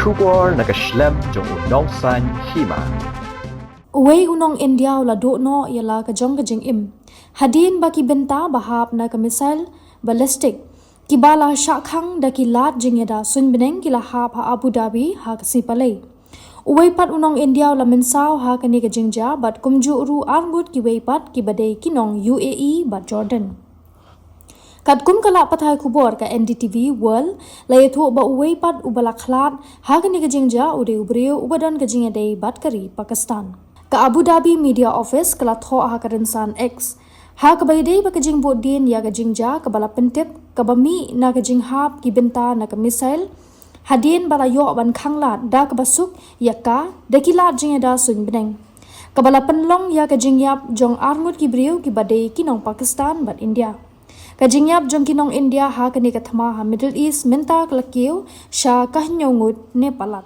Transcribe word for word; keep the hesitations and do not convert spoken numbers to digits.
Khubor na ka shlem jong u nongsaiñ hima. Uwei u nong India u la duh noh ïa la ka jong ka jingim hadien ba ki bynta ba hap na ka missile ballistic kiba la shah khang da ki lad jingïada suiñbneng ki la hap ha Abu Dhabi ha ka sngi Palei. Uwei pat u nong India u la mynsaw ha kane ka jingjia bad kumjuh ruh arngut kiwei pat kiba dei ki nong U A E bad Jordan. Katkum ka lad pathai khubor ka N D T V World la ïathuh ba uwei pat uba la khlad ha kane ka jingjia u dei u briew uba don ka jingïadei bad ka ri Pakistan. Ka Abu Dhabi Media Office ka la thoh ha ka rynsan X ha kaba ïadei bad ka jingbud dien ïa ka jingjia kaba la pyntip kaba mih na ka jinghap ki bynta na ka missile hadien ba la ïoh ban khang lad da kaba suk ïa ka da ki lad jingïada suiñbneng, kaba la pynlong ïa ka jingïap jong arngut ki briew kiba dei ki nong Pakistan bad India. Ka jingïap jong ki nong India ha kane ka thma ha Middle East mynta ka la kiew sha ka hynñiew ngut ne palat.